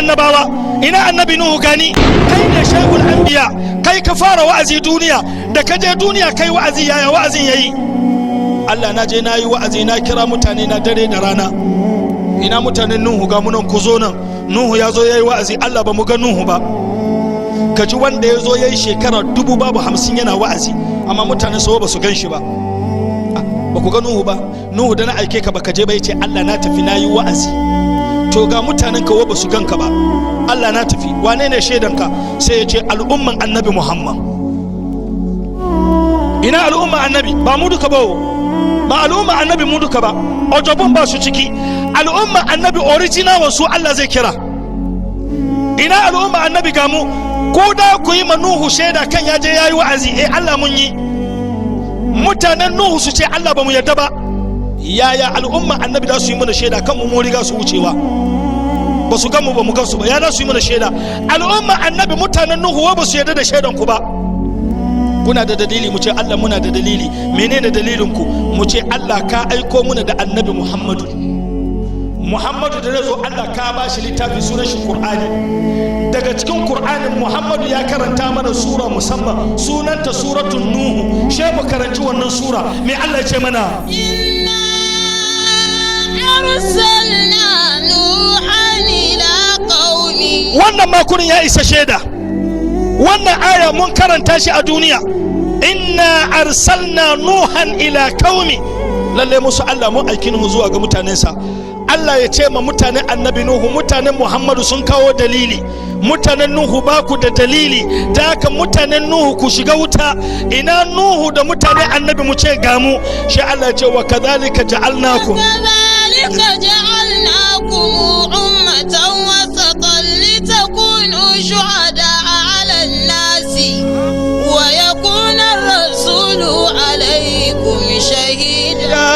Annabawa, ina Annabi Nuhu? Gani, kai ne shehul anbiya, kai ka fara wa'azi duniya. Da ka je duniya kai wa'azi, yaya wa'azin yayi? Allah, na je na yi wa'azi, na kira mutane na dare da rana. Ina mutanen Nuhu? Ga munan, ku zo nan. Nuhu ya zo ya yi wa'azi. Allah, ba mu ga Nuhu ba. Ka ji wanda ya zo ya yi shekara 50,000 yana wa'azi, amma mutane so ba su gan shi ba. Ba ku ga Nuhu ba? Nuhu, da na aike ka baka je ba. Ya ce, Allah, na tafi na yi wa'azi. To ga mutanen ka ba su ganka ba. Allah, na tafi, wane ne shaidanka? Sai ya ce, al'umman Annabi Muhammad. Ina al'umman Annabi? Ba mu duka ba, ba al'umman Annabi mu duka ba, ojobun ba su ciki. Al'umman Annabi original, wasu Allah zai kira. Ina al'umman Annabi? Ga mu. Ko da ku yi ma Nuhu shaida kan ya je ya yi wa'azi? Eh Allah, mun yi. Mutanen Nuhu su ce, Allah, ba mu yarda ba. Yaya al'umma Annabi da su yi mana shaida kan mu? Mun riga su wucewa, ba su gamu ba, mu gansu ba. Ya za su yi mana shaida? Al'umma Annabi, mutanen Nuhu wa ba su yarda da shaidan ku ba. Kuna da dalili? Mu ce, Allah, muna da dalili. Menene dalilin ku? Mu ce, Allah, ka aiko muna da Annabi Muhammadu. Muhammadu da zo, Allah, ka ba shi littafi, sunan shi Qur'ani. Daga cikin Qur'anin, Muhammadu ya karanta mana sura musamman, sunanta Suratul Nuhu. She mu karanci wannan sura, me Allah ya ce mana? إنا أرسلنا نوحا إلى قومه. Wannan makurin ya isa shaida. Wannan aya mun karanta shi a duniya. Inna arsalna nuhan ila qaumi. Lalle musu Allah, mun aiki Nuhu zuwa ga mutanensa. Allah ya ce ma mutanen Annabi Nuhu, mutanen Muhammadu sun kawo dalili, mutanen Nuhu ba ku da dalili, da haka mutanen Nuhu ku shiga wuta. Ina Nuhu da mutanen Annabi? Mu ce, ga mu. Shi Allah ya ce, wa kadhalika ja'alnakum. كذلك جعلناكم أمة وسطا لتكونوا شهداء على الناس ويكون الرسول عليكم شهيدا.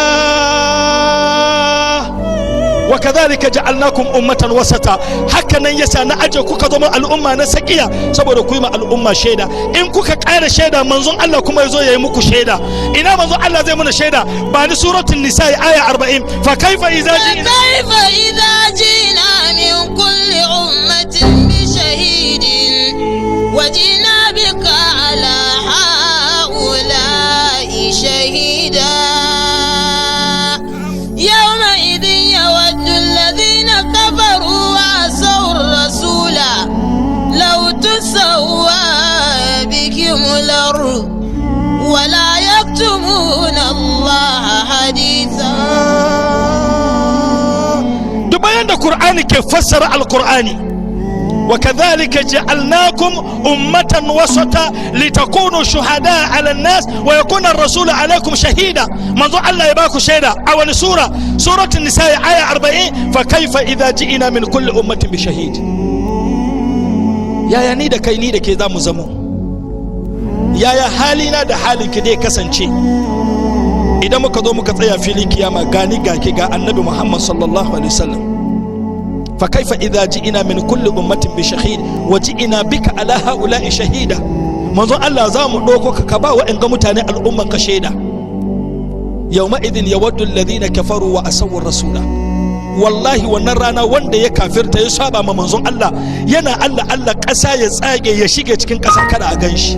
Wa kadhalika ja'alnakum ummatan wasata. Haka nan yasa na aje kuka zama al'umma na sakiya, saboda ku yi ma al'umma shaida. In kuka ƙara shaida, manzon Allah kuma yazo yayi muku shaida. Ina manzon Allah zai muna shaida? Ba ni Suratul Nisa, aya 40. Fa kaifa idza ji'na فكيف إذا جئنا من كل أمة بشهيد وجئنا بك على هؤلاء شهيدا. يومئذ يود الذين كفروا وعصوا الرسول لو تسوى بهم الأرض ولا يكتمون الله حديثا. Duk bayan da Qur'ani ke fassara Alqur'ani, وكذلك جعلناكم أمة وسطا لتكونوا شهداء على الناس ويكون الرسول عليكم شهيدا. منذ الله يباكو شهيدا أول سورة، سورة النساء، آية 40. فكيف إذا جئنا من كل أمة بشهيد. Yaya ni da kai, ni da ke za mu zamo? Yaya halina da halinki dai kasance idan muka zo muka tsaya filin kiyama, gani ga ki ga Annabi Muhammad sallallahu alaihi wasallam? فكيف إذا جئنا من كل أمة بشهيد وجئنا بك على هؤلاء شهيدا. Manzon Allah, za mu ɗauko ka, ka ba wa'in ga mutane al'umman ka shaida. Yawma idin yawaddu alladhina kafaru wa asawu rasula. Wallahi, wannan rana wanda ya kafirta, ya saba ma manzon Allah, yana Allah Allah ƙasa ya tsage ya shige cikin ƙasa kada a gan shi.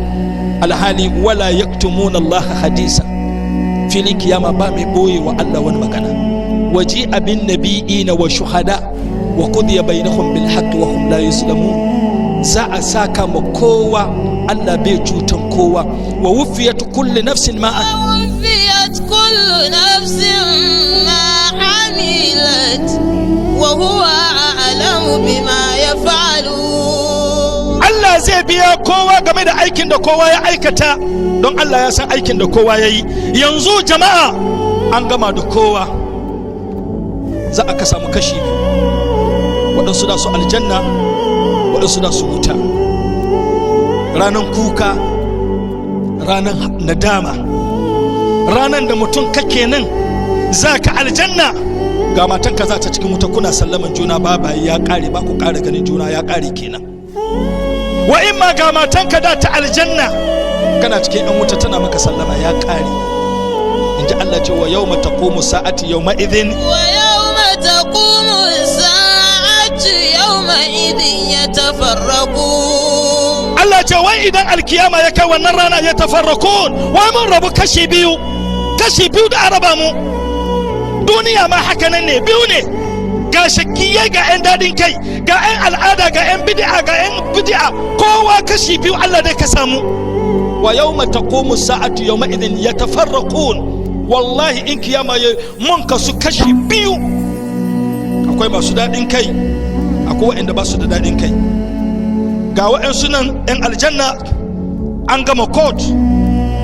Alhali wala yaktumuna Allah hadisa. Filin kiyama ba mai boye wa Allah wani magana. Waji abin nabiyina wa shuhada wa qudiya bainahum bil haqq wa hum la yuzlamun. Za a saka ma kowa, Allah bai cutan kowa. Wa wufiyat kulli nafsin ma ووفيت كل نفس ما عملت وهو أعلم بما يفعلون. Allah zai biya kowa game da aikin da kowa ya aikata, don Allah ya san aikin da kowa ya yi. Yanzu jama'a, an gama da kowa. Za a kasa mu kashi biyu: waɗansu da su aljanna, waɗansu da su wuta. Ranan kuka, ranan nadama, ranan da mutum kake nan za ka aljanna, ga matanka za ta cikin wuta, kuna sallaman juna babaye, ya kare, ba ku kare ganin juna, ya kare kenan. Wa in ma ga matanka da ta aljanna, kana cikin yan wuta, tana maka sallama, ya kare. In ji Allah cewa yawma taqumu sa'ati yawma idhin. ويوم تقوم الساعة يومئذ. يومئذ يتفرقون. Allah ce wai idan alkiyama ya kai wannan rana يتفرقون, wai mun rabu kashi biyu, kashi biyu da araba mu. Duniya ma haka nan ne, biyu ne: ga shakiyai, ga 'yan dadin kai, ga 'yan al'ada, ga 'yan bid'a, ga 'yan bid'a, kowa kashi biyu. Allah dai ka samu. ويوم تقوم الساعة يومئذ يتفرقون. Wallahi in kiyama ya mun kasu kashi biyu, akwai masu dadin kai, akwai waɗanda ba su da dadin kai. Ga waɗansu nan 'yan aljanna, an gama court.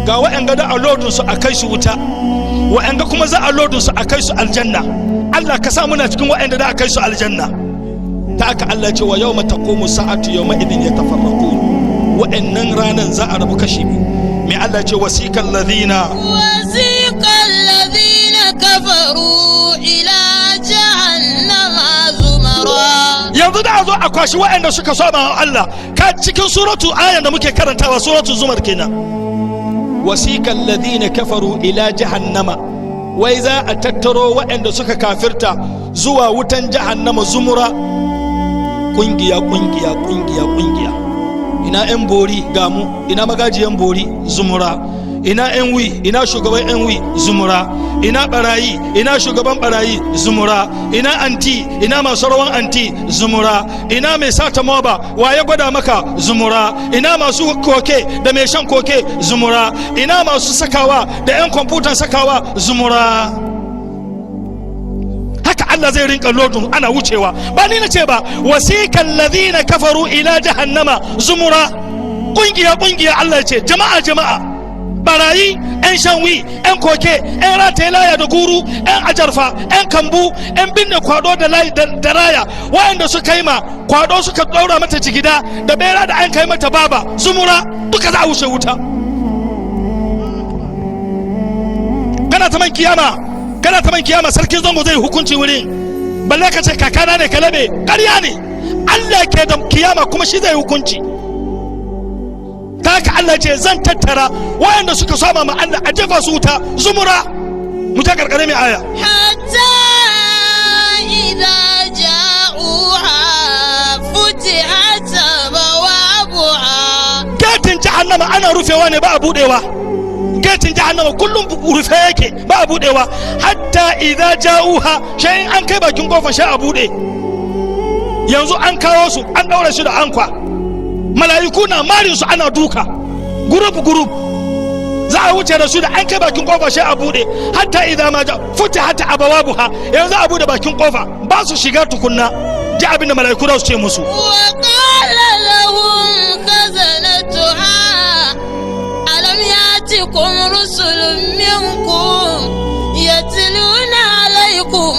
Ga waɗanda da a lodin su a kai su wuta, waɗanda kuma za a lodin su a kai su aljanna. Allah ka sa muna cikin waɗanda da a kai su aljanna. Ta aka Allah ce ويوم تقوم الساعة يومئذ يتفرقون. Waɗannan ranan za a rabu kashi biyu. Mai Allah ce? وسيق الذين وسيق الذين كفروا إلى جهنم زمرا. Yanzu da a zo a kwashi waɗanda suka saba wa Allah. Ka cikin suratu, ayan da muke karantawa, suratu Zumar kenan. وسيق الذين كفروا إلى جهنم, wai za a tattaro waɗanda suka kafirta zuwa wutan jahannama زمرا, kungiya kungiya kungiya kungiya. Ina yan bori? Ga mu. Ina magajiyan bori? زمرا. Ina yan wi? Ina shugaban yan wi? زمرا. Ina barayi? Ina shugaban barayi? زمرا. Ina anti? Ina masu rawan anti? زمرا. Ina mai sata moba? Waye gwada maka? زمرا. Ina masu koke da mai shan koke? زمرا. Ina masu sakawa da yan kwamfutan sakawa? زمرا. Haka Allah zai rinka lodin ana wucewa. Ba ni na ce ba. وسيق الذين كفروا إلى جهنم زمرا, kungiya kungiya. Allah ya ce jama'a jama'a, barayi, yan shan wi, yan koke, yan rataye laya da guru, yan ajarfa, yan kambu, yan binne kwado da da raya, waɗanda suka yi ma kwado suka ɗaura mata jigida da bera da an kai mata baba, زمرا, duka za a wuce wuta. Kana ta man kiyama, kana ta man kiyama, sarkin zango zai hukunci wurin. Balle ka ce kakana ne kalabe, ƙarya ne. Allah ke da kiyama kuma shi zai hukunci. Ta haka Allah ce zan tattara wayanda suka saba ma Allah a jefa su wuta زمرا. Mu ta karkare mai aya. حتى إذا جاءوها فتحت أبوابها. Gatin jahannama ana rufewa ne, ba a budewa. Gatin jahannama kullum rufe yake, ba a budewa. حتى إذا جاءوها, sai an kai bakin kofar sai a bude. Yanzu an kawo su, an daure su da ankwa, mala'iku na marin su, ana duka, group group za a wuce da su. Da an kai bakin kofa sai a bude. حتى إذا ما جاء فتحت أبوابها, yanzu a bude bakin kofa, ba su shiga tukunna. Ji abin da mala'iku za su ce musu. وقال لهم خزنتها ألم يأتكم رسل منكم يتلون عليكم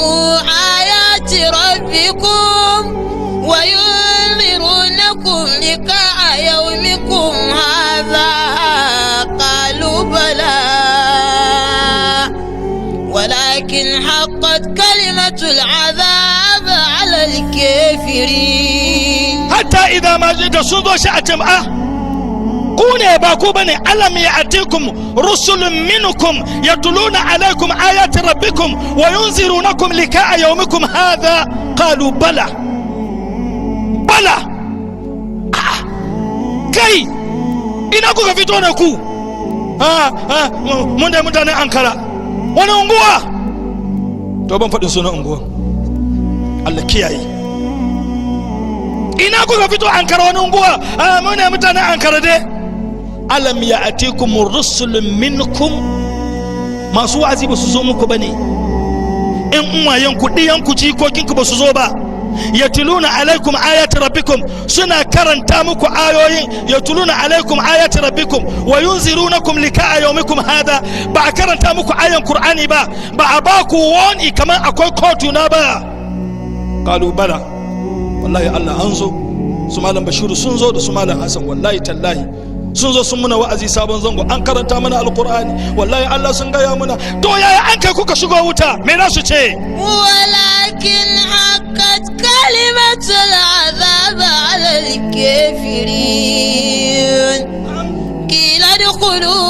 آيات ربكم وينذرونكم لقاء يومكم هذا؟ قالوا بلى ولكن حقت كلمة العذاب على الكافرين. حتى إذا ما da sun zo shi a jama'a, ku ne ba ku bane. ألم يأتكم رسل منكم يتلون عليكم آيات ربكم وينذرونكم لقاء يومكم هذا؟ قالوا بلى. بلى. Ah, kai, ina kuka fito ne ku? Ah, ah, mun da mutanen Ankara. Wani unguwa? To ban faɗin sunan unguwa, Allah kiyaye. Ina kuka fito Ankara? Wani unguwa? A mu ne mutanen Ankara dai. ألم يأتكم رسل منكم, masu wa'azi ba su zo muku bane? In uwayenku, ɗiyanku, jikokinku ba su zo ba? يتلون عليكم آيات ربكم, suna karanta muku ayoyin. يتلون عليكم آيات ربكم وينذرونكم لقاء يومكم هذا. Ba a karanta muku ayan Qur'ani ba? Ba a ba ku wani kamar akwai kotu na ba? قالوا بلى. Wallahi Allah, an zo, su malam Bashiru sun zo da su malam Hassan, wallahi tallahi sun zo sun muna wa'azi Sabon Zango, an karanta mana Alkur'ani, wallahi Allah sun gaya muna. To yaya an kai kuka shigo wuta? Me za su ce? ولكن حقت كلمة العذاب على الكافرين. قيل ادخلوا